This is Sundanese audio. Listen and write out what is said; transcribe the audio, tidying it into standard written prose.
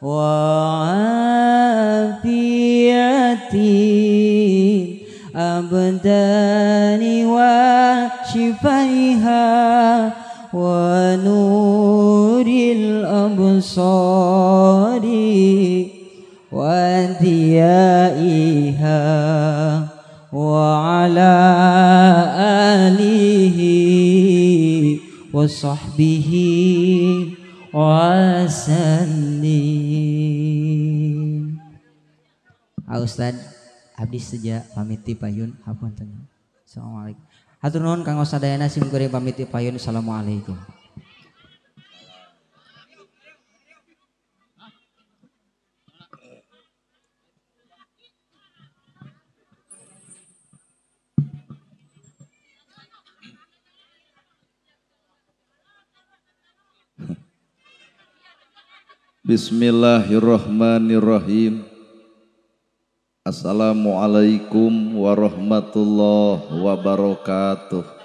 وعافية الأبدان وشفائها ونور الأبصار وضيائها وعلى آله وصحبه وسلم. Ustad abdi seja pamit ti payun hapunten. Assalamualaikum. Hatur nuhun kanggo sadayana sim kuring pamit ti payun. Assalamualaikum. Bismillahirrahmanirrahim. Assalamualaikum warahmatullahi wabarakatuh.